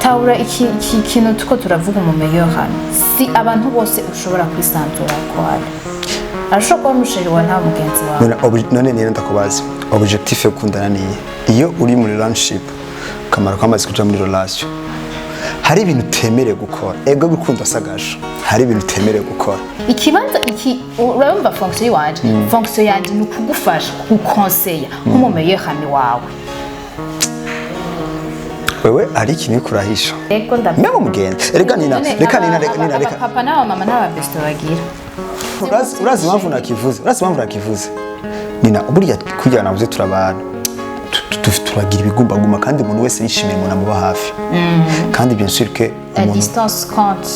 Tahura iki kintu tuko turavuga mu meilleur ami. Si abantu bose ushobora kwisanzura ko hari arashobora kuba umu chéri wawe, nta mugenzi wawe. None niyo ndakubaza, objectif yo gukundana niye? Iyo uri muri relationship, kamaro kamaze kuja muri relation, hari ibintu utemerewe gukora. Ego, gukunda sagasho, hari ibintu utemerewe gukora. Ikibanza iki, urumva, fonction yiwanje, fonction yanje ni ukugufasha, kugukonseya nk'umu meilleur ami wawe. Wewe hari ikintu uriko urahisha. Ego, ndabyo. Mbe mugenzi, reka Nina, None reka Nina, reka Nina, reka. Abapapa n'abamama n'ababesto bagira. Urazi impamvu nakivuze? Urazi impamvu nakivuze, Nina? Burya kugira navuze, turabana, turagira ibigumbagumba, kandi umuntu wese yishimiye umuntu amuba hafi, kandi bien sûr que La umuntu distance compte.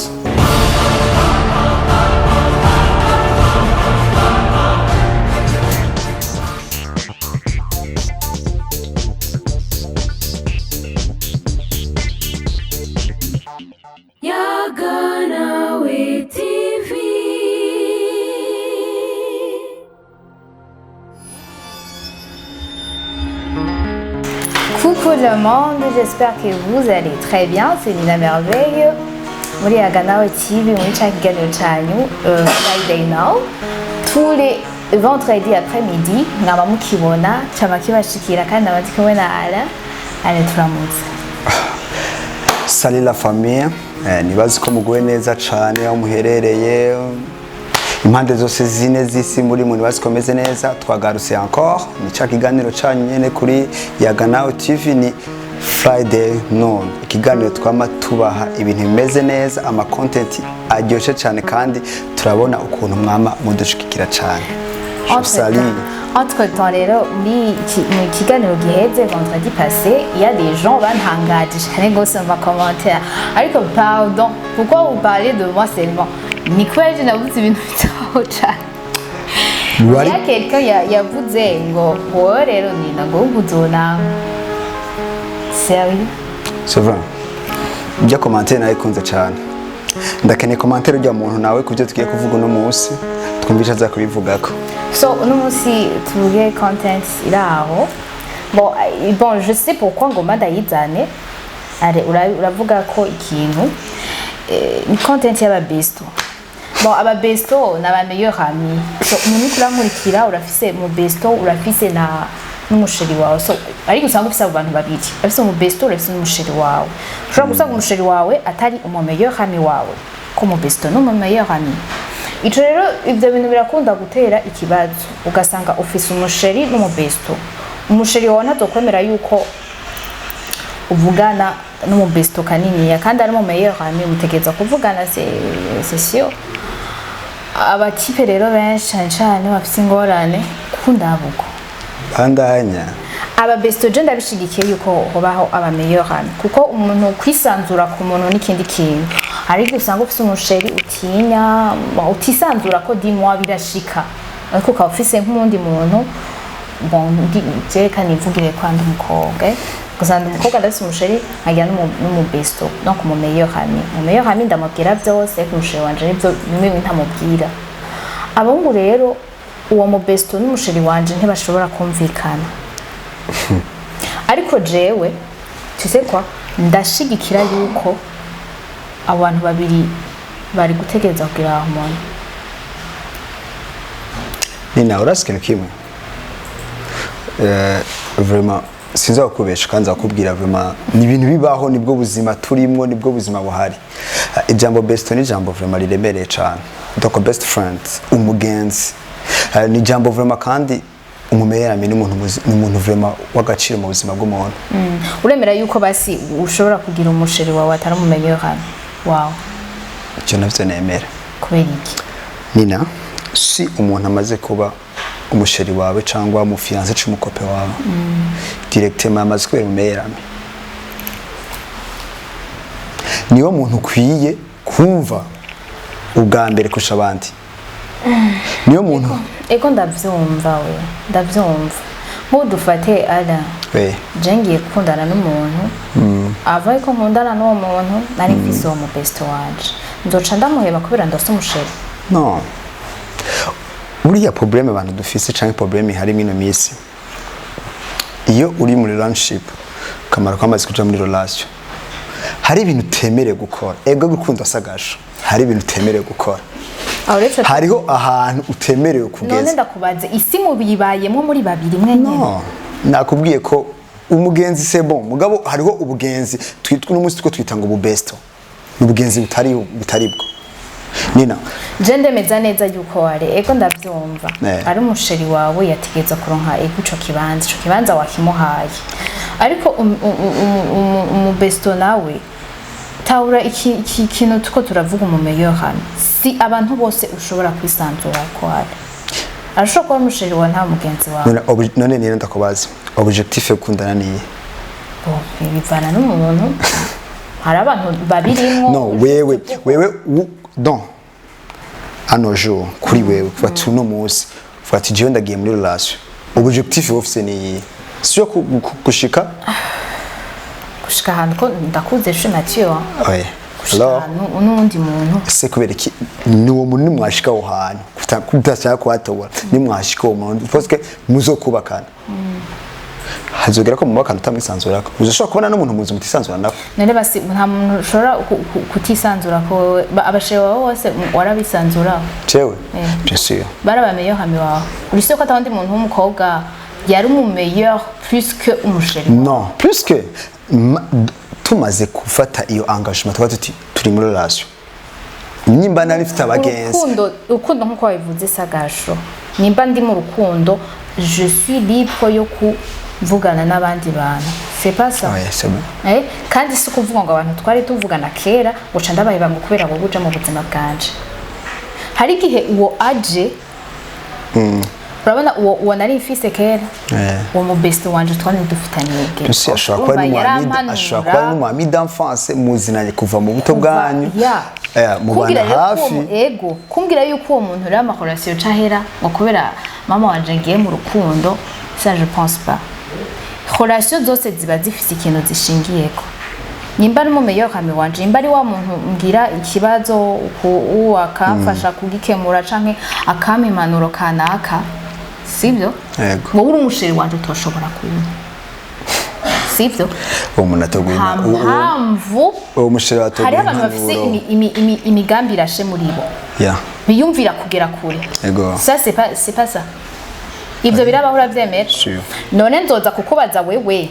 Yaganawe TV. Coucou le monde, j'espère que vous allez très bien. C'est Nina Merveille. Muri Yaganawe TV, muri ca kiganiro canyu Friday Now. Tous les vendredis après-midi, mwaba mukibona, cama kibashikira, kandi naba ndi kumwe na Alain. Alain, turamutse. Salut la famille, nibazi ko muguwe neza cane aho muherereye impande zose zine z'isi muri mu. Nibazi ko meze neza. Twagarutse encore, ni ca kiganiro canyu nyene kuri Yaganawe TV, ni Friday Noon, ikiganiro twama tubaha ibintu bimeze neza, ama content aryoshe cane, kandi turabona ukuntu mwama mudushigikira cane. Je salue. Entre temps rero, muri mu kiganiro giheze, vendredi passé, il y a des gens bantangaje cyane gose mu commentaire. Ariko pardon, pourquoi vous parlez de moi seulement? Ni kubera je navuze ibintu bitaho cane. Il y a quelqu'un yavuze ngo wowe rero Nina, ngo uzona sérieux. C'est vrai. Ibyo commentaire nawe ikunze cyane. Ndakeneye commentaire ujya muntu nawe kubyo tugiye kuvuga uno munsi, twumva icyo aza kubivugako. So uno munsi tuvuge content iri aho. Bon, bon, je sais pourquoi ngomba ndayizane. Are uravuga ko ikintu ni content y'ababesto. Bon, ababesto ni aba meilleur ami. So umuntu uriko urankurikira, urafise mu besto, urafise na n'umu chéri wawe. So ariko usanga ufise abo bantu babiri, urafise mu besto, urafise n'umu chéri wawe. Ushobora gusanga umu chéri wawe atari umu meilleur ami wawe, ko mu besto ni umu meilleur ami. Ico rero, ivyo bintu birakunda gutera ikibazo, ugasanga ufise umu chéri n'umubesto. Umu chéri wawe ntazokwemera yuko uvugana n'umubesto kaniniya, kandi ari mu meilleur ami, mutegereza kuvugana, c'est sûr. Abatype rero benshi, cane cane bafise ingorane kundabuko. Bandanya. Ababesto, je ndabishigikiye yuko hobaho aba meilleur ami, kuko umuntu kwisanzura ku muntu n'ikindi kintu. Ariko usanga ufise umu chéri utinya, utisanzura ko dimwa birashika, ariko ukaba ufise nk'uwundi muntu. Bon, reka nivugire kwa ndi umukobwa, gusa ndi umukobwa, ndafise umu chéri, nkagira n'umubesto, donc mu meilleur ami. Mu meilleur ami ndamubwira byose, ariko umu chéri wanje nibyo bimwe bimwe ntamubwira. Abahungu rero, uwo mubesto n'umu chéri wanje ntibashobora kumvikana. Ariko jewe, tu sais quoi, ndashigikira yuko abo bantu babiri bari gutegereza kugira harmonie. Nina, urazi ikintu kimwe? Vraiment sinza kukubesha, kandi nzakubwira, vraiment ni ibintu bibaho, nibwo buzima turimwo, nibwo buzima buhari. Ijambo besto ni ijambo vraiment riremereye cyane. Donc best friend, umugenzi, ni ijambo vraiment, kandi umu meilleur ami ni umuntu ni umuntu vraiment w'agaciro mu buzima bw'umuntu. Uremera yuko basi ushobora kugira umu chéri wawe atari umu meilleur ami wawe? Icyo navyo nemera. Kubera iki? Nina, si umuntu amaze kuba umu chéri wawe cyangwa umu fiancé cyangwa umucopain wawe, directement amaze kubera umu meilleur ami. Niwo muntu ukwiye kumva ubwa mbere kurusha abandi, niyo muntu. Ego, ndavyumva, we ndavyumva. Nk'ubu dufate ara We. je ngiye gukundana n'umuntu, ava yuko nkundana n'uwo muntu nari mfise uwo mu besto wanje, nzoca ndamuheba kubera ndose umu chéri? No, buriya problème abantu dufise canke problème ihari mwino misi, iyo uri muri relationship Akamaro kamaze kuja muri relation, hari ibintu utemerewe gukora. Ego, gukunda sagasho, hari ibintu utemerewe gukora. Aho uretse Hariho ahantu utemerewe none kugeza. Ndakubaze, isi mubibayemo muri babiri mwenyene? No, nakubwiye ko umugenzi, c'est bon, mugabo hariho ubugenzi twitwa uno munsi two twita ngo ububesto, ni ubugenzi butari bwo, Nina. Je ndemeza neza yuko ware, ego, ndavyumva, ari umuchéri wawe, yategeza kuronka, ego, ico kibanza wakimuhaye, ariko umubesto nawe tahura iki kintu tuko turavuga. Umumeilleur ami, si abantu bose ushobora kwisanzura ko hari, arashobora kuba umuchéri wawe, nta mugenzi wawe. None Nina, ndakubaza, objectif yo gukundana niye? Bon, bivana n'umuntu, hari abantu babirimwo. No, wewe donc ano jour kuri wewe, kuva ati uno munsi kuva ati jewe ndagiye muri relation, objectif ufise ni iyihe? Si yo gushika Gushika ahantu ko ndakuze, je suis mature. Oya. Gushika Alors, ahantu n'uwundi muntu. Ese kubera iki ni uwo muntu nimwashika aho hantu kudashaka kuhatobora, nimwashika uwo muntu, parce que muzokubakana, hazogera ko mubakana utamwisanzurako, uzoshobora kubona n'umuntu muzi mutisanzuranako. None basi nta muntu ushobora kutisanzura ko wewe abachéri bawe bose warabisanzuraho? Jewe, bien sûr. Bari abameilleur ami wawe, uretse ko atawundi muntu w'umukobwa yari umumeilleur plus que umuchéri wawe? Non, plus que tumaze gufata iyo engagement, tuba tuti turi muri relation, nimba nari mfite abagenzi. Urukundo nk'uko wabivuze, sagasho, nimba ndi mu rukundo, je suis libre yo kuvugana n'abandi bantu, c'est pas ça? Ouais, c'est bon. Kandi si ukuvuga ngo abantu twari tuvugana kera guca ndabaye ngo kubera ngo uja mu buzima bwanje. Hari igihe uwo aje, urabona uwo nari mfise kera, uwo mu best wanje twari dufitaniye ubwe. Aussi, ashobora kuba ari n'umwami, ashobora kuba ari n'umwami d'enfance, muzinanye kuva mu buto bwanyu. Ya. Mubana Kumbwira rero ko uwo hafi. Ego, kumbwira yuko uwo muntu rero amakorasiyo cahera ngo kubera mama wanje ngiye mu rukundo, ça je pense pas. Relation zose ziba zifise ikintu zishingiyeko. Nimba ari umumeilleur ami wanje, nimba ari wa muntu mbwira ikibazo uwo akamfasha kugikemura canke akampa impanuro kanaka, sibyo? Yego. Wowe uri umuchéri wanje utoshobora kunywa, sibyo? Uwo muntu atoguye Nta mpamvu. Uwo muchéri watoguye Hariho abantu bafise impanuro. imigambi irashe muri bo, biyumvira kugera kure. Ego. Ça c'est pas ça. Ibyo birabaho, uravyemera? Sure. None nzoza kukubaza wewe,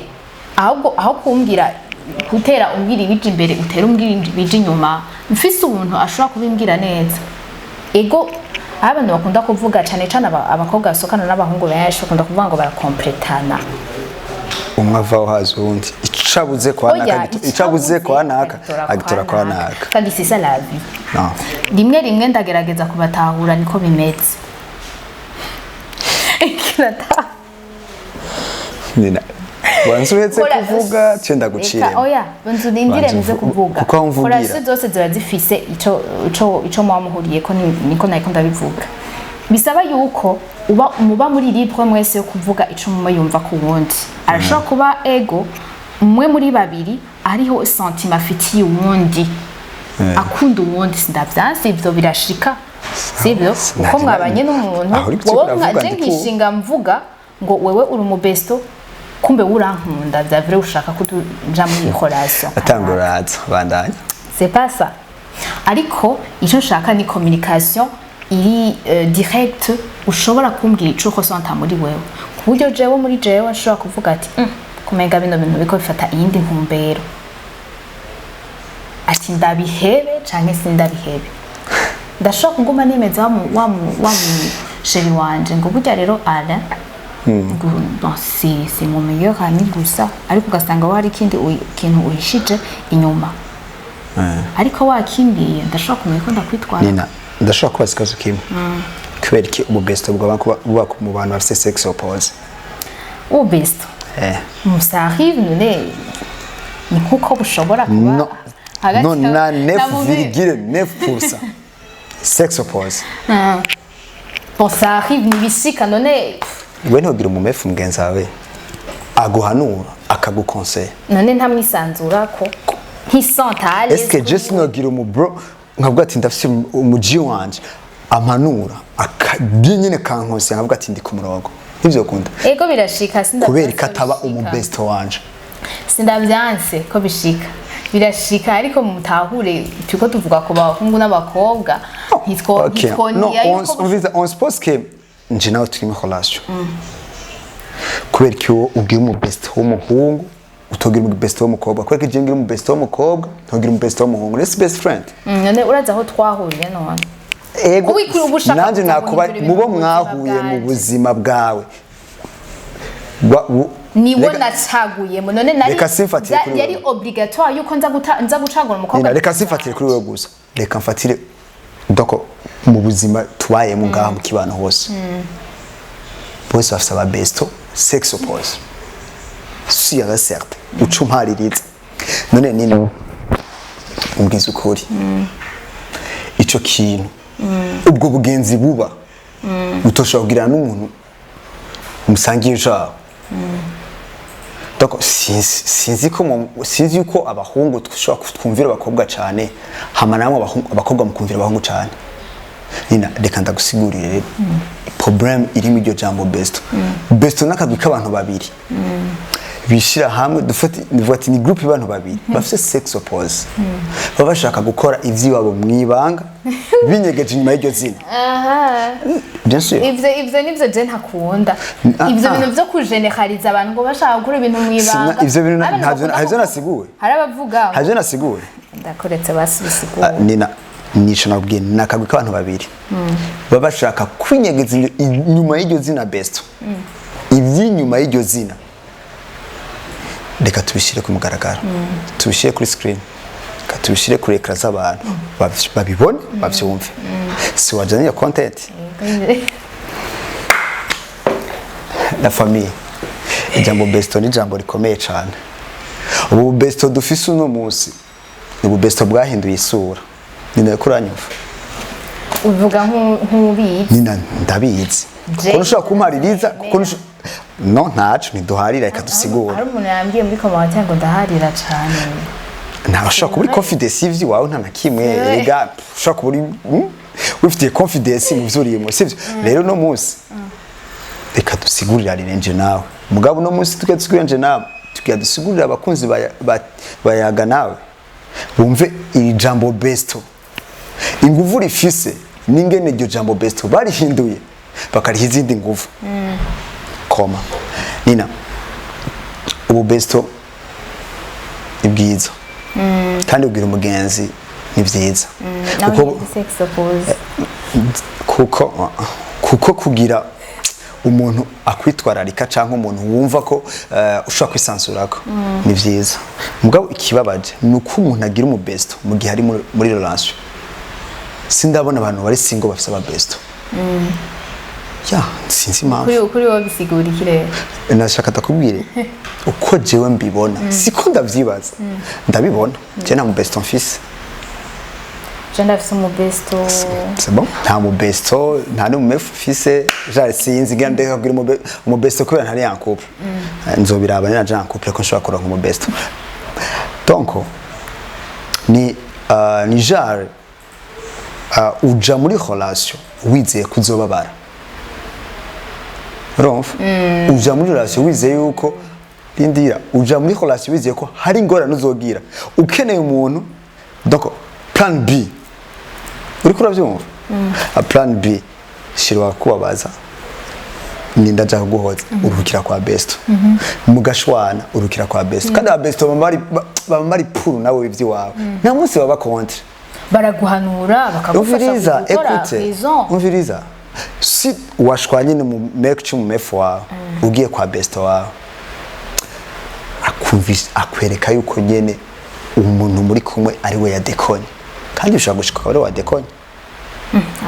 ahubwo aho kumbwira gutera umbwira ibija imbere, utera umbwira ibija inyuma, mfise umuntu ashobora kubimbwira neza. Ego, aho abantu bakunda kuvuga cane cane, abakobwa basohokana n'abahungu benshi bakunda kuvuga ngo barakompletana. Umwe avaho haza uwundi, icabuze kwa naka Oya, icabuze kwa naka agitora agitora kwa naka. Kandi c'est ça la vie. No. Rimwe rimwe ndagerageza kubatahura, niko bimeze. Kirata. Nina, wanze uretse Kora- kuvuga cyo ndagucire. Reka, oya, nzu nindire Banza muze kuvuga. kuko aho mvugira. Relation zose ziba zifise ico muba muhuriyeko, niko nariko ndabivuga. Bisaba yuko uba muba muri libre mwese yo kuvuga ico mumwe yumva ku wundi. Arashobora kuba, ego, umwe muri babiri ariho sentiment afitiye uwundi, akunda uwundi, sindavyanse, ivyo birashika, sivyo? Uko mwabanye n'umuntu, Aho uri wowe uravuga mwaje ndi nkishinga mvuga ngo wewe uri umubesto, kumbe urankunda vya vrai, ushaka ko tuja muri relation. Atanga uraza bandanya. C'est pas ça. Ariko icyo nshaka ni communication iri direct, ushobora kumbwira ico ressenta muri wewe, ku buryo jewe muri jewe nshobora kuvuga ati kumenga bino bintu biko bifata iyindi ntumbero, ati ndabihebe canke sindabihebe. Ndashobora kuguma nemeza wa mu chéri wanje ngo burya rero Alain ngo bon, c'est mon meilleur ami gusa, ariko ugasanga we hari ikindi kintu uhishije inyuma, ariko wakimbiye ndashobora kumenya ko ndakwitwara. Nina, ndashobora kubaza ikibazo kimwe? Kubera iki ububesto bwaba buba mu bantu bafite sexe opposé? Ubesto? Ça arrive. None ni nkuko bushobora kuba No. hagati No, na na 9,9% sexe opposé. Bon, ça arrive, nibishika none. We ntugira umumeuf mugenzi wawe aguhanura, akagukonseye? None ntamwisanzura ko ntisantale? Est-ce que je sinogira umubro nkavuga ati ndafise umuji wanje ampanura nyine kankonseye, nkavuga ati ndi ku murongo, ntivyo kunda? Ego, birashika, sinda Kubera ko ataba umubesto wanje? Sindavyanse ko bishika, birashika, ariko mutahure turiko tuvuga ku bahungu n'abakobwa, ntitwo Ok. Non, ntitwoniya on, yuko on, vise- on suppose que nje nawe turi muri relation. Kubera ko iyo ubwira umu best w'umuhungu utogira umu best w'umukobwa, kubera ko je ngira umu best w'umukobwa ntogira umu best w'umuhungu, let's best friend. None urazi aho twahuriye none? Ego, Kuba uba ushaka nanje kuza nakuba guhindura ibintu mubo mu buzima mwahuye mu bwanje. buzima bwawe. Niwo Reka- nacaguyemo none nari Reka simfatire kuri yari wewe. obligatoire yuko nza gucagura umukobwa. Nina, reka simfatire kuri wewe gusa, reka mfatire doko mu buzima tubayemo ngaha mu kibano hose. Bose bafise aba besto sexe opposé, sûr et certain. Uca umpaririza none, nina, umbwiza ukuri, ico kintu, ubwo bugenzi buba utoshobora kugirana n'umuntu musangiye ijabo. Donc sinzi yuko abahungu dushobora twumvira abakobwa cyane, hama namwe abakobwa mukumvira abahungu cyane. Nina, reka ndagusigurire rero problème iri mu iryo jambo besto. Besto n'akagwi k'abantu babiri bishira hamwe, dufate nivuga ati ni groupe y'abantu babiri bafite sexe opposé, baba bashaka gukora ivy'iwabo mwibanga binyegeje inyuma y'iryo zina. Aha. Bien sûr. Ivyo nivyo je ntakunda. Ah, Ivyo ah. bintu vyo kujeneraliza abantu ngo bashaka gukora ibintu mwibanga. Ivyo bintu Abantu bakunda ntavyo nasiguye. Hari abavuga ngo- Ntavyo nasiguye. Ndakuretse basi, bisigure. Ah, nina, nico nabwiye, ni akagwi k'abantu babiri baba bashaka kwinyegeza inyuma y'iryo zina besto. Iby'inyuma y'iryo zina reka tubishyire ku mugaragaro, tubishyire kuri screen, reka tubishyire kuri écran z'abantu, babibone, bavyumve. Si wajyanye iyo content? La famille, ijambo besto ni ijambo rikomeye cyane. Ubu besto dufise uno munsi ni ubu besto bwahinduye isura. Nina, ko uranyumva? Uvuga nk'ubizi. Nina, ndabizi. Kuko ntushobora kumpaririza, kuko no ntaco ntiduharira, reka dusigure. Hari umuntu yambwiye muri commentaire ngo ndaharira cane. Ntawe ushobora kuba uri confidence y'ivy'iwawe, nta na kimwe. Erega ushobora kuba uri wifitiye confidence mu vyo urimo, sivyo? Rero uno munsi reka dusigurire nje nawe. Mugabo uno munsi tugiye dusigurira nje nawe, tugiye dusigurire abakunzi bayaga nawe, bumve iri jambo besto inguvu rifise n'ingene iryo jambo besto barihinduye bakariha izindi nguvu. Koma nina, ubu besto ni bwiza kandi ubwira umugenzi ni byiza. Nawe Kuko ni sexe opposé. Kuko kugira umuntu akwitwararika cyangwa umuntu wumva ko ushobora kwisanzurako ni byiza. Mugabo ikibabaje ni uko umuntu agira umubesto mu gihe ari muri relation. Sindabona abantu bari single bafise ababesto ya, sinzi impamvu. Kuri wowe bisigura iki rero? Nashaka ndakubwire uko jewe mbibona, siko ndavyibaza, ndabibona. Je nta mubesto mfise. Je ndafise umubesto. C'est bon, nta mubesto, nta n'umumefu mfise. Genre sinzi ngira ndeka kugira umubesto kubera ntari en couple. Nzobiraba nina en couple ko nshobora kuronka umubesto. Donc ni genre uja muri relation wizeye kuzobabara, urumva? Uja muri relation wizeye yuko, rindira, uja muri relation wizeye ko hari ingorane uzogira, ukeneye umuntu. Donc plan B, uriko uravyumva? A plan B shira kubabaza ninda aja kuguhoza, uruhukira kwa besto. Mugashwana, uruhukira kwa besto. Kandi aba besto baba bari pour nawe ivy'iwawe, nta munsi baba contre. Baraguhanura, bakagufasha Umviriza, gukora écoute, raison. Umviriza, si washwanye mu mec cy'umu meuf wawe, ugiye kwa besto wawe, akumvisha, akwereka yuko nyene umuntu muri kumwe ari we yadekonye, kandi bishobora gushika akaba ari we wadekonye.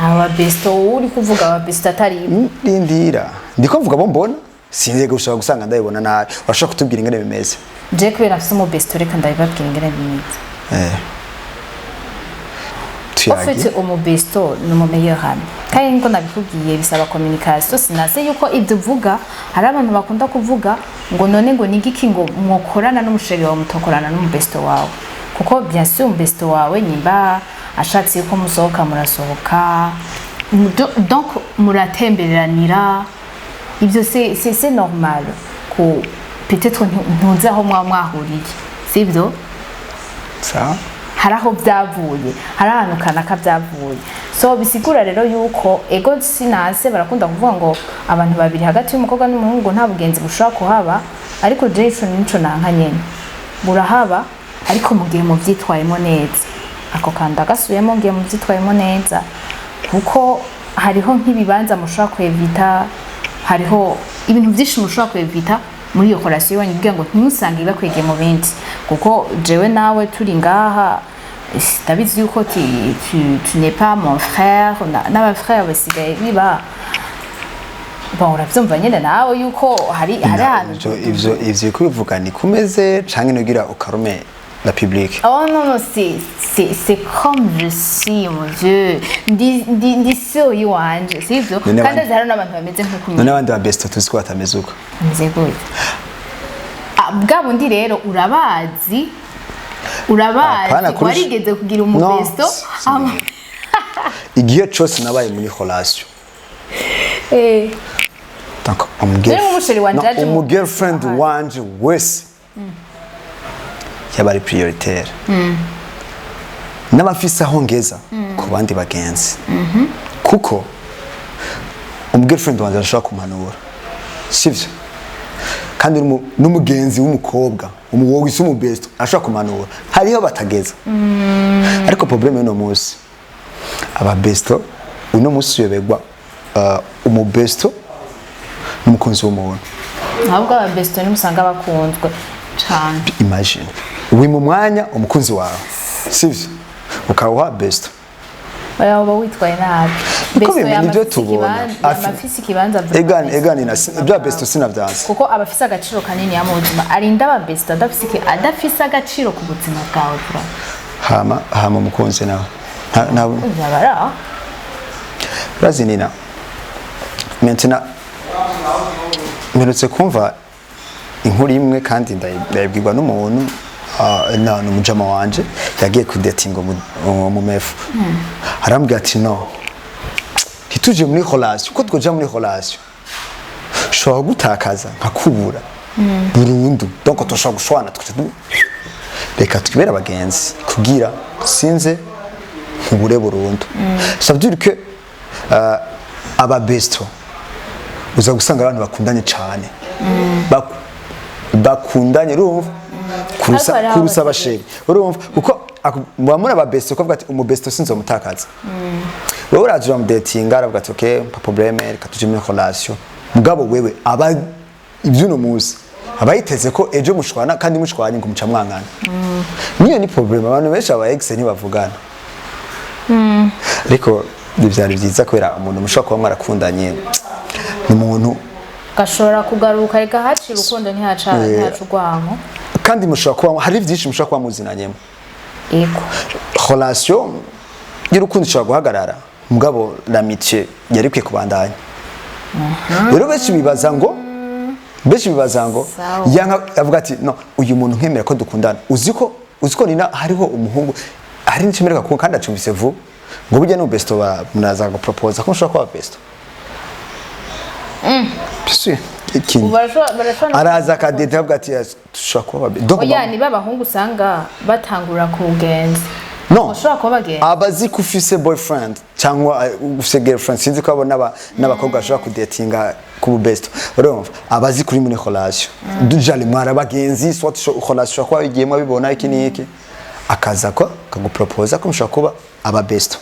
Aba besto uri kuvuga, aba besto atari Rindira, ndiko mvuga bo mbona. Sinzi, ushobora gusanga ndabibona nabi, urashobora kutubwira ingene bimeze. Je kubera afise umubesto, reka ndabibabwira ingene bimeze. Tuyagi. En fait, umubesto ni umu meilleur ami, kandi nkuko nabikubwiye bisaba communication. Sinase yuko ibyo uvuga, hari abantu bakunda kuvuga ngo none ngo ni igiki ngo mwokorana n'umuchéri wawe mutokorana n'umubesto wawe? Kuko bien sûr umubesto wawe nimba ashatse yuko musohoka, murasohoka. Donc muratembereranira, ibyo c'est normal ku Peut-être ntuzi aho mwaba mwahuriye, sibyo? Sawa. Hari aho byavuye, hari ahantu kanaka byavuye. So bisigura rero yuko ego sinanse barakunda kuvuga ngo abantu babiri, hagati y'umukobwa n'umuhungu, nta bugenzi bushobora kuhaba, ariko jewe ico nico nanka nyene. Burahaba, ariko mu gihe muvyitwayemo neza. Ako kantu agasubiyemo, ngiye muvyitwayemo neza, kuko hariho nk'ibibanza mushobora kwevita, hariho ibintu byinshi mushobora kwevita muri iyo relation iwanyu, kugira ngo ntimusange bakwegeye mu bindi. Kuko jewe nawe turi ngaha, ndabizi yuko tu n'es pas mon frère, n'aba frère basigaye biba. Bon, uravyumva nyene nawe yuko hari ahantu. Ivyo kubivuga ni kumeze canke nugira ukarume la public? Oh non, non, c'est comme je suis, mon Dieu. Ndi so iwanje, sivyo? None Kandi hari n'abantu bameze nk'uko. None abandi ba besto tuzi ko batameze uko? Bameze gute? Ah, bwa bundi rero urabazi, urabazi. Apana Warigeze kugira No, umubesto? Igihe cose nabaye muri relation, donc Rero nk'umuchéri wanje yaje umu girlfriend wanje wese yaba ari prioritaire, n'abafise aho ngeza ku bandi bagenzi, kuko umu girlfriend wanje arashobora kumpanura, sivyo? Kandi n'umugenzi w'umukobwa umuwowe umu besto arashobora kumpanura, hariho batageza. Ariko problème y'uno munsi, aba besto uno munsi uyoberwa umu besto n'umukunzi w'umuntu. Ahubwo ababesto nimusanga bakunzwe cane. Imagine wima umwanya umukunzi wawe, sivyo, ukawuha besto. Oya, uba witwaye nabi. Niko Besto bimenya yama ibyo afise tubona. yama afise ikibanza vraiment Egani mu egani na buzima bya bwawe. besto sinavyanse. Kuko aba afise agaciro kanini mu buzima, arinda ababesto adafise agaciro ku buzima bwawe bro. Hama umukunzi nawe Yabara. Urazi Nina, maintenant mperutse kumva inkuru imwe kandi ndayibwirwa n'umuntu, ni umujama wanje yagiye kudetinga mu meuf, arambwira ati: "No, ntituje muri relation, kuko twoja muri relation ushobora gutakaza nkakubura burundu, donc tushobora gushwana, tukaca reka twibere abagenzi kugira sinze nkubure burundu." Ça veut dire que aba besto uza gusanga abantu bakundanye cyane, bakundanye, urumva, kurusa Ariko hariho kurusa abasore. Abachéri, urumva, kuko muba muri aba besto, kuvuga ati umu besto sinzomutakaza. Wewe uraje uramudetinga, aravuga ati: "Okay, pas problème, reka tuje muri relation." Mugabo wewe aba iby'uno munsi aba yiteze ko ejo mushwana, kandi mushwanye ngo muca mwangana. Niyo ni problème, abantu benshi aba ex ntibavugana. Ariko byari byiza kubera umuntu mushobora kuba mwarakundanye ni umuntu Gashobora kugaruka, reka haci urukundo ntihaca ntihaca urwanko. Kandi mushobora kuba hari byinshi mushobora kuba muzinanyemo. Ego. Relation y'urukundo ishobora guhagarara, mugabo l'amitié yari ikwiye kubandanya. Rero benshi bibaza ngo Sawa. yanka avuga ati: "No, uyu muntu nkemera ko dukundana." Uzi ko Nina, hariho umuhungu, hari n'icyo ko kandi acumbise vuba ngo burya no besto ba munaza gupropose ko mushobora kuba besto. Bien sûr. Ikintu Barashobora araza akadeta avuga ati: "Yes, dushobora kuba donc Oya, niba abahungu usanga batangura ku bugenzi. No. Ushobora kuba bagenzi. Abazi ko ufise boyfriend cyangwa ufise girlfriend, sinzi ko abo n'abakobwa bashobora kudetinga ku besto, urumva, abazi kuri muri relation déjà mwara bagenzi, soit relation kuba bigiyemo abibona iki n'iki, akaza ko akaguproposa ko mushobora kuba aba besto.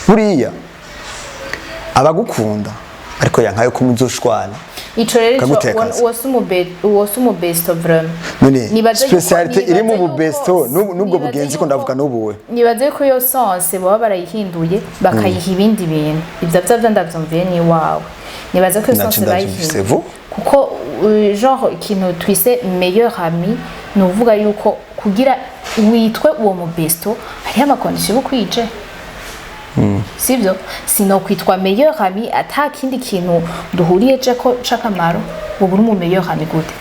Buriya abagukunda, ariko yankaye ko muzoshwana. Ico rero ico Kagutekaza. Uwo si umubesto vraiment. None Nibaza yuko- spécialité iri mu nibaza bubesto n'ubwo nibaza bugenzi ko ndavuga n'ubuwe. Nibaze ko iyo sense baba barayihinduye bakayiha ibindi bintu. Ivyo vyo ndavyumviye ni iwawe. Nibaza ko iyo Naco sense ndavyumvise bayihinduye vu. kuko genre ikintu twise meilleur ami, ni uvuga yuko kugira witwe uwo mubesto hariho amaconditions uba ukwije, sivyo? Sino kwitwa meilleur ami ata kindi kintu duhuriye ko c'akamaro. Wowe uri umu meilleur ami gute?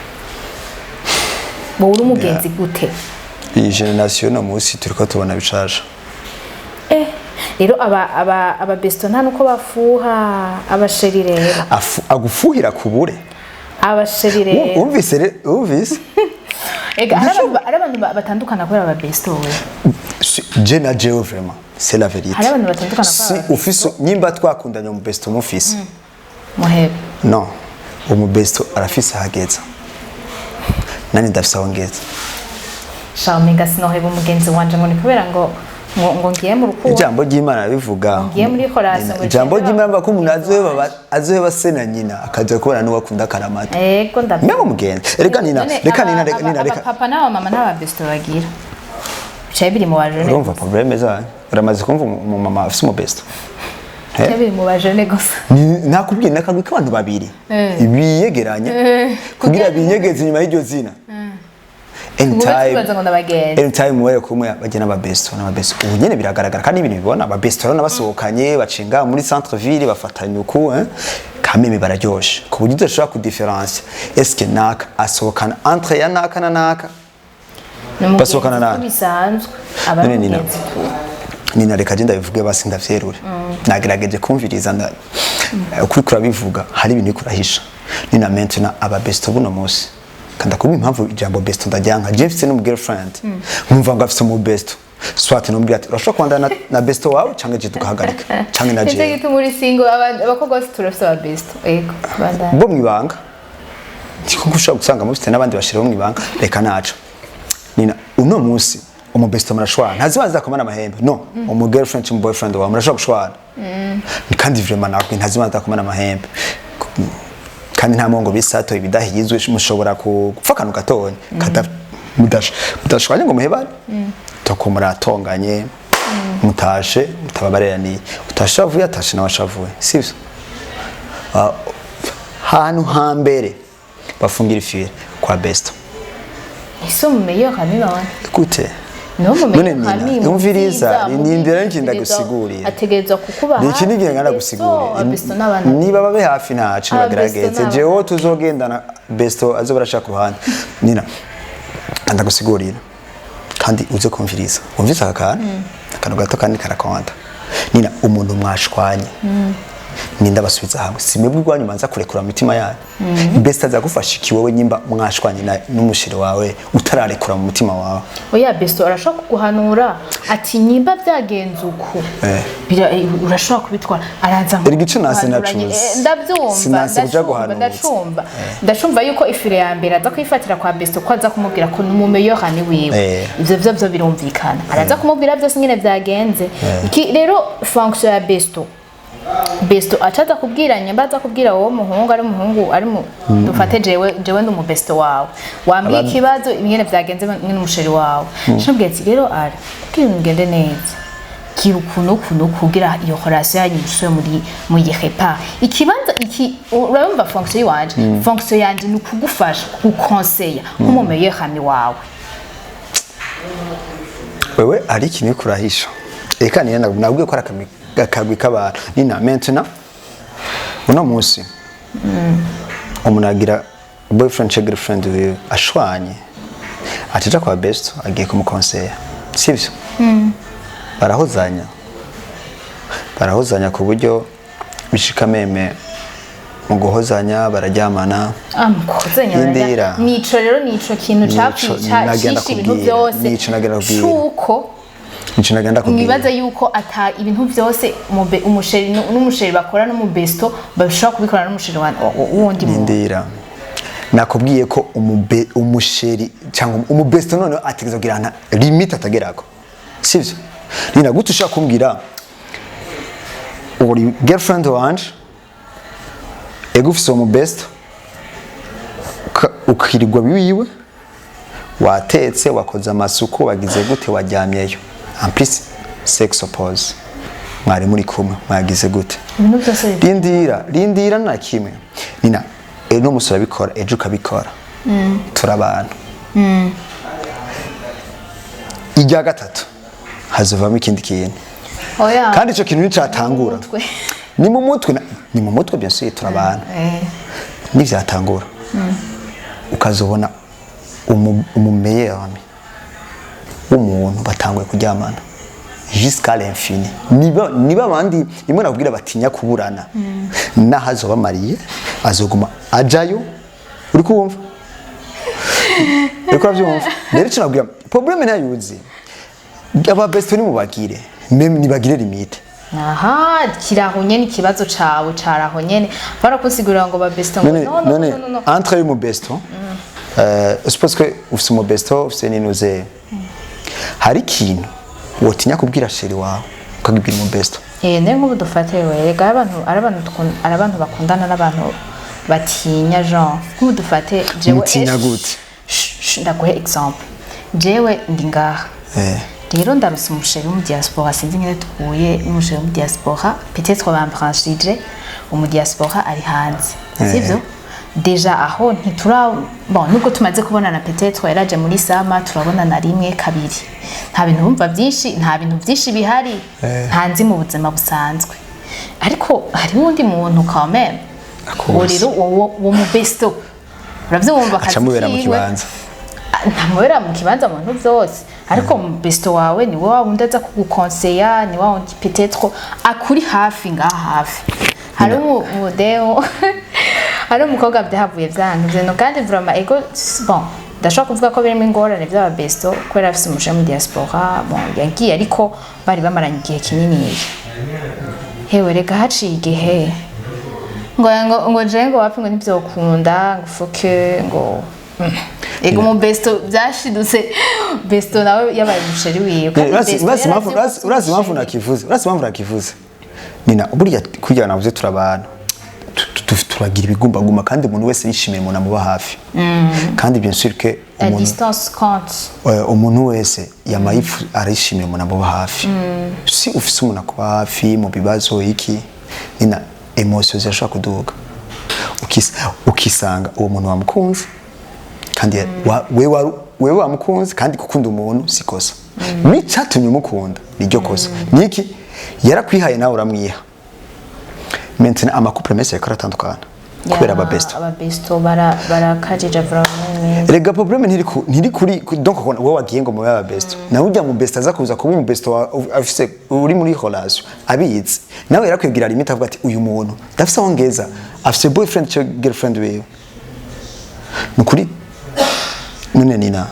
Wowe uri umugenzi gute? Iyi génération no munsi turiko tubona bishaje. Rero aba besto nta nuko bafuha abachéri rero. Agufuhira kubure. Abachéri rero. Wumvise wumvise? Ega hari abantu batandukana kubera aba besto we. Je na jewe, vraiment, c'est la vérité. Hari abantu batandukana Si kubera. ufise, nyimba twakundanye, mu besto mufise. Muhebe. No, umubesto arafise ahageza, nani ndafise aho ngeza. Charme, sinoheba umugenzi wanje ngo ni kubera ngo ngiye mu rukundo. Ijambo ry'Imana ribivuga. Ngiye muri chorale ngo Ijambo ngende. ry'Imana rivuga ko umuntu azoheba se na nyina, akaja kubana n'uwo akunda akaramata. Ego, ndabyo. Mbega umugenzi, reka Nina, None reka Nina, reka Nina, reka. Abapapa n'abamama n'aba besto bagira bicaye biri mu bajene. Urumva problème zanyu? Uramaze kumva umumama afise umubesto? Bicaye biri mu bajene gusa. Nakubwiye nakagwi k'abantu babiri biyegeranya kugira binyegeze inyuma y'iryo zina. Mube Anytime twibaza ngo ndabagenzi. Anytime mubaye kumwe bajya n'ababesto, n'ababesto ubu nyene biragaragara kandi ibintu bibona ababesto rero nabasohokanye bacenga muri centre ville bafatanye uku, hein, kameme bararyoshe ku buryo udashobora kudifférencier est-ce que naka asohokana entre ya naka na naka. Ni umugenzi. Basohokana nande? Ko bisanzwe aba ari None Nina, umugenzi tu. Nina, reka je ndabivuge basi, ndavyerure. Nagerageje kumviriza nda ukuri kurabivuga, hari ibintu uriko urahisha Nina. Maintenant, aba besto buno munsi, kandi kuba impamvu ijambo besto ndajyanka, je mfise n'umu girlfriend nkumva ngo afise umu besto, soit nomubwira ati urashobora kubandana na besto wawe canke je tugahagarika canke na Nicyo jewe. gituma uri single. Abakobwa bose turafise aba besto, ego, bandanye. Bo mwibanga ndiko ushobora gusanga mufite n'abandi bashiraho mwibanga. Reka naco Nina, uno munsi umu besto murashwana, ntazibanza zakomana amahembe. No umu girlfriend cyangwa boyfriend wawe murashobora gushwana, kandi vraiment nakwe ntazibanza zakomana amahembe, kandi nta mongo bisato ibidahizwe. Mushobora gupfa akantu gatonya mudashwanye ngo muhebane, toko muratonganye, mutashe mutababareraniye, utashavuye atashe nawe ashavuye, sivyo? Ah, hantu hambere bafungira ifire kwa besto. Ese umu meilleur ami none? Gute? Niwo mu None meilleur Nina, ami mu umviriza, byiza, mu nindira bibi, niki ndagusigurira. Ategerezwa kukuba Ni iki n'igihe ngana hafi. gusigurira. Besto n'abana. Niba babe hafi ntaco, Aba nibagerageze. besto n'abana. Jewe tuzogendana, besto azoba arashaka ku ruhande. Nina, ndagusigurira kandi uze kumviriza, wumvise aka kantu, akantu gato kandi karakonta. Nina, umuntu mwashwanye ninda basubiza hamwe? Si mwebwe urwanyu manza kurekura mu mitima yanyu? Besto aza gufasha iki wowe nyimba mwashwanye n'umuchéri wawe utararekura mu mutima wawe? Oya, besto arashobora kuguhanura ati nyimba byagenze uku, urashobora kubitwara, araza Erega ico nase guhanura nacuze. Ndabyumva. Sinase kuja Ndacumva. guhanuza. Ndacumva yuko ifire ya mbere aza kuyifatira kwa besto, ko aza kumubwira ko ni umumeilleur ami wiwe. Ivyo vyo birumvikana, araza kumubwira byose nyene byagenze. Iki rero, fonction ya besto, besto acaza kubwira nyamba aza kubwira wowe muhungu, ari umuhungu ari mu dufate jewe ndi umubesto wawe, wambwiye ikibazo ingene byagenze mwene umuchéri wawe, nshobwiye ati rero ara kugira ibintu bigende neza, gira ukuntu ukuntu kugira iyo relation yanyu musubire muri muyirepa ikibanza iki. Urabumva fonction yiwanje? Fonction yanje ni ukugufasha, kugukonseya nk'umu meilleur ami wawe. Wewe hari ikintu uriko urahisha. Reka Nina, nabwiye ko ari akagwi k'abantu. Nina, maintenant, uno munsi umuntu agira boyfriend cyangwa girlfriend wiwe ashwanye, ataja kwa besto agiye kumukonseya, sivyo? Barahozanya, barahozanya ku buryo bishika même mu guhozanya bararyamana. Ah, mukozanya. Indira. Nico rero, nico kintu Nico nagenda cishe ibintu kubwira. byose. Nico nagenda kubwira. Cuko Nico nagenda kubwira. mwibaza yuko ata ibintu byose umuchéri n'umuchéri bakora n'umubesto bashobora kubikora n'umuchéri wundi muntu. Ndindira, nakubwiye ko umuchéri cyangwa umubesto noneho ategereza kugira nta limite atagerako, sivyo? Nina, gute ushaka kumbwira uri girlfriend wanje, ego ufise uwo mubesto, ukirirwa biwiwe, watetse, wakoze amasuku, wagize gute, waryamyeyo, en plus sex oppose, mwari muri kumwe, mwagize gute? Ibintu byose Rindira, rindira, nta kimwe. Nina, uno musi urabikora, ejo ukabikora, turi abantu. Irya gatatu hazovamo ikindi kintu. Oya. Kandi ico kintu nicatangura Mutwe. Ni mu mutwe, ni mu mutwe, bien sûr, turi abantu. Nivyatangura ukazobona umumeilleur ami w'umuntu batanguye kuryamana jusqu'à l'infini. Niba abandi nimwe nakubwira batinya kuburana, naho azoba mariye azoguma ajayo. Uri kumva, uriko uravyumva? Rero ico nabwira, problème ntayuzi, aba besto ni mubagire, même nibagire limite. Aha kiraho nyene, ikibazo cawe caraho nyene, barakusigurira ngo ba besto ngo None no, no, none no, no, no. Entre y'umu besto, suppose que ufise umu besto, ufise n'inuze, hari ikintu wotinya kubwira chéri wawe ukabibwira umu besto? Eh, ne nk'ubu dufate we, rega abantu ari abantu ari abantu bakundana n'abantu batinya, genre nk'ubu dufate jewe. Mutinya gute? Ndaguhe exemple, jewe ndi ngaha. Rero ndaruse umu chéri wo mu diaspora, sinzi ingene tuhuye n'umu chéri wo mu diaspora, peut-être bambranchije umu diaspora ari hanze, sivyo? Déjà aho ntitura, bon, nubwo tumaze kubonana, peut-être yaraje muri sama, turabonana rimwe, kabiri, nta bintu bumva byinshi, nta bintu byinshi bihari, nta nzi mu buzima busanzwe, ariko hariho undi muntu quand même. Akuzi. Uwo rero, uwo mu besto, uravyumva, akazi Acamubera mu kiwe. kibanza. Ntamubera mu kibanza mu bintu byose, ariko mu besto wawe ni wa wundi aza kugukonseya, ni wa wundi peut-être akuri hafi, ngaha hafi. Hari umudeo, hari umukobwa byahavuye byanka ivyo bintu, kandi vraiment ego, bon, ndashobora kuvuga ko birimo ingorane by'aba besto kubera afise umuje mu diaspora. Bon, yagiye ariko bari bamaranye igihe kinini. Hewe rega, haciye igihe ngo je ngo wapi, ngo ntivyokunda, ngo fuke ngo ego mu besto byashidutse, besto nawe yabaye umu chéri wiwe, kandi besto Urazi yarazi impamvu yuko urazi impamvu umu chéri. nakivuze, urazi impamvu nakivuze, Nina? Burya kurya navuze, turabana, turagira ibigumbagumba, kandi umuntu wese yishimira umuntu amuba hafi, kandi bien sûr que La umuntu distance compte. Umuntu wese yama arishimira umuntu amuba hafi. Si ufise umuntu akuba hafi mu bibazo iki, Nina, émotion zirashobora kuduga, ukisanga uwo muntu wamukunze, kandi wewe wamukunze, kandi gukunda umuntu si kosa, n'icatumye umukunda niryo kosa niki yarakwihaye nawe uramwiha. Maintenant ama couple menshi yariko aratandukana kubera aba besto. Aba besto barakajije vraiment neza. Rega problème ntiri kuri donc wowe wagiye ngo mube aba besto, nawe ujya mu besto aza kuza kuba umu besto afise uri muri relation abizi, nawe yarakwibwira limite, avuga ati uyu muntu ndafise aho ngeza, afise boyfriend cyangwa girlfriend wiwe. Ni ukuri none Nina,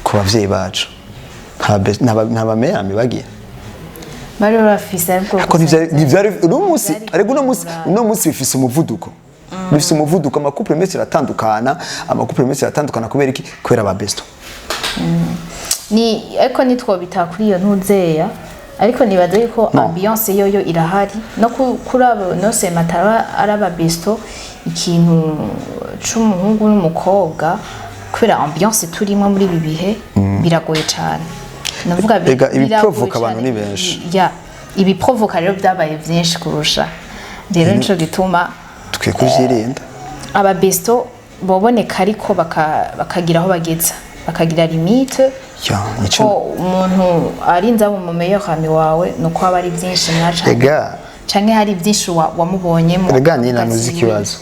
ku bavyeyi bacu nta bameyami bagira? Bari bafise, ariko Ariko ntivyari uno munsi. Vyari Ariko uno munsi kugora. Uno munsi bifise umuvuduko, ama couple menshi aratandukana, ama couple menshi aratandukana kubera iki? Kubera aba besto. Ni ariko nitwobita kuri iyo ntuzeya, ariko nibaza yuko No. ambiance yoyo irahari no kuri abo nose matara ari aba besto, ikintu c'umuhungu n'umukobwa, kubera ambiance turimo muri ibi bihe biragoye cane. Navuga Ega, biragoye ibiprovoka abantu cane. ni benshi. Ya, ibiprovoka rero byabaye byinshi kurusha, rero nico gituma Tukwiye kuvyirinda. Aba besto boboneka, ariko bakagira aho bageza, bakagira limite, Ya, nico. ko umuntu arinze aba mu meilleur ami wawe nuko haba ari byinshi mwacanye Ega canke hari byinshi wamubonyemo. Ega Nina, ntuzi ikibazo.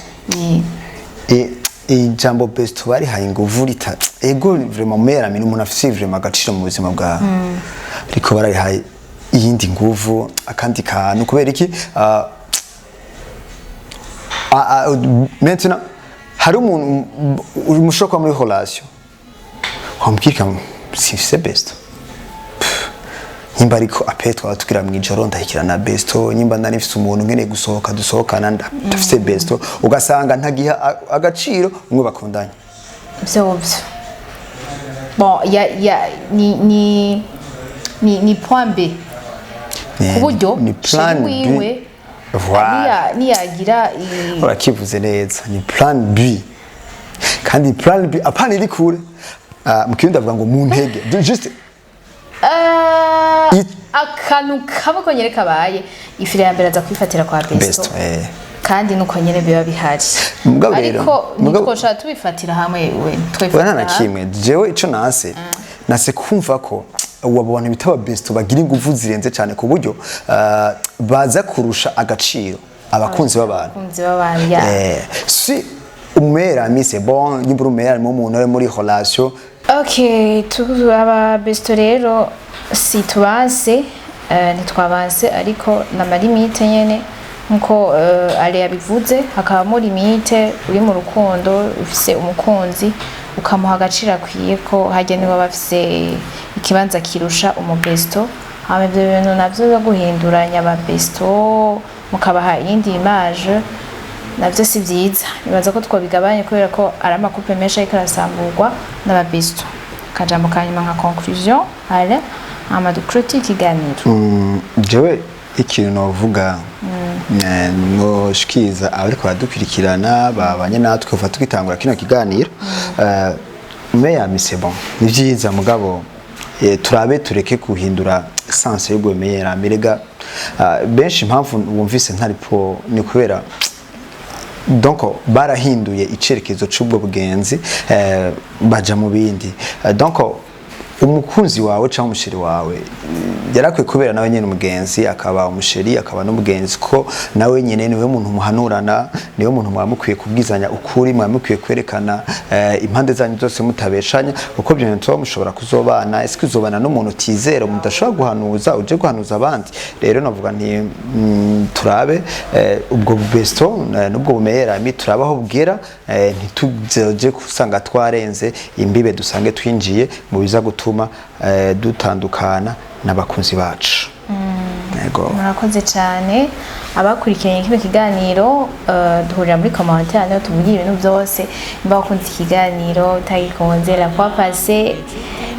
Ijambo besto barihaye inguvu rita ego, vraiment meilleur ami ni umuntu afise vraiment agaciro mu buzima bwawe, ariko bararihaye iyindi nguvu, akandi kantu. Kubera iki? Maintenant hari umuntu mushobora kuba muri relation, wamubwira simfise besto. Nyimba ariko ape twaba tugira mu ijoro, ndahikira na besto, nyimba nari mfise umuntu nkeneye gusohoka dusohokana, ndafise besto, ugasanga ntagiha agaciro umwe bakundanye. Vyo vyo, bon, ya ni point B ku buryo Ni plan chéri B. wiwe Voilà. niyagira Urakivuze neza, ni plan B, kandi plan B apana iri kure. Ah, mu kirundi avuga ngo mu ntege. Juste Akantu kamwe konyene kabaye, ifire ya mbere aza kwifatira kwa besto. Besto, eh. Kandi nuko nyene biba bihari. Mugabo rero, ariko ntitwoshobora tubifatira hamwe we oya, twifatira nta na kimwe. Jewe ico nase kumva ko ubu abo bantu bita aba besto bagira inguvu zirenze cyane, ku buryo baza kurusha agaciro abakunzi b'abantu. Abakunzi b'abantu, ya. Si umu meilleur ami, c'est bon, nimba uri umu meilleur ami w'umuntu ari muri relation. Ok, tu aba besto rero si tubanse, ntitwabanse, ariko n'ama limite nyene. Nkuko ale yabivuze, hakabamo limite. Uri mu rukundo, ufise umukunzi, ukamuha agaciro akwiye, ko harya niwe aba afise ikibanza kirusha umubesto. Hama ivyo bintu navyo byo guhinduranya ababesto, mukabaha iyindi image, navyo si vyiza. Nibaza ko twobigabanye, kubera ko ari amacouple menshi ariko arasamburwa n'ababesto. Akajambo ka nyuma nka conclusion, ale, hama duclôture ikiganiro. Jewe ikintu novuga, noshikiriza abariko baradukurikirana, babanye natwe kuva tugitangura kino kiganiro, meilleur ami, c'est bon, ni vyiza, mugabo turabe tureke guhindura sens y'ubwo meilleur ami. Rega benshi impamvu wumvise ntari po ni kubera donc barahinduye icerekezo c'ubwo bugenzi, baja mu bindi. Donc umukunzi wawe cyangwa umuchéri wawe yarakwiye kubera nawe nyene umugenzi, akaba umuchéri, akaba n'umugenzi, ko nawe nyene niwe muntu muhanurana, niwe muntu mwaba mukwiye kubwizanya ukuri, mwaba mukwiye kwerekana impande zanyu zose mutabeshanya, kuko ibyo bintu tuba mushobora kuzobana. Ese uzobana n'umuntu utizera, mudashobora guhanuza, uje guhanuza abandi? Rero navuga nti turabe ubwo besto n'ubwo bumeilleur ami, turabe aho bugera, ntituzoje gusanga twarenze imbibe, dusange twinjiye mu biza gutuma dutandukana n'abakunzi bacu. Yego. Murakoze cyane abakurikiranye kino kiganiro. Duhurira muri commentaire, niho tuvugira ibintu byose. Niba wakunze ikiganiro, utagikunze, la fois passée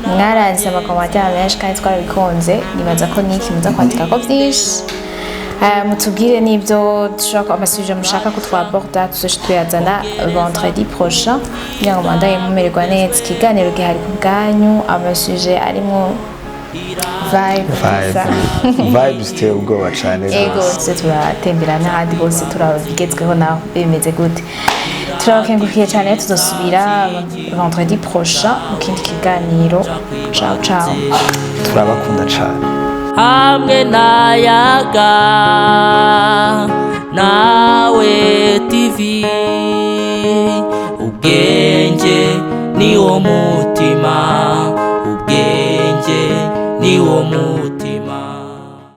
mwaranditse amacommentaire menshi kandi twarabikunze. Nibaza ko niki muza kwandika ko byinshi. Mutubwire n'ibyo dushaka, amasujets mushaka ko twaborda, tuzoce tuyazana vendredi prochain, kugira ngo mubandanye mumererwa neza. Ikiganiro gihari ku bwanyu, amasujets arimo vibe Vibe, vibes ziteye ubwoba cyane Ego. rwose. Tuze turatembera n'ahandi hose, turaba bigezweho naho bimeze gute. Turabakengurukiye cyane. Tuzosubira vendredi prochain mu kindi kiganiro. Ciao ciao. Turabakunda cyane. Hamwe nayaga nawe TV ubwe.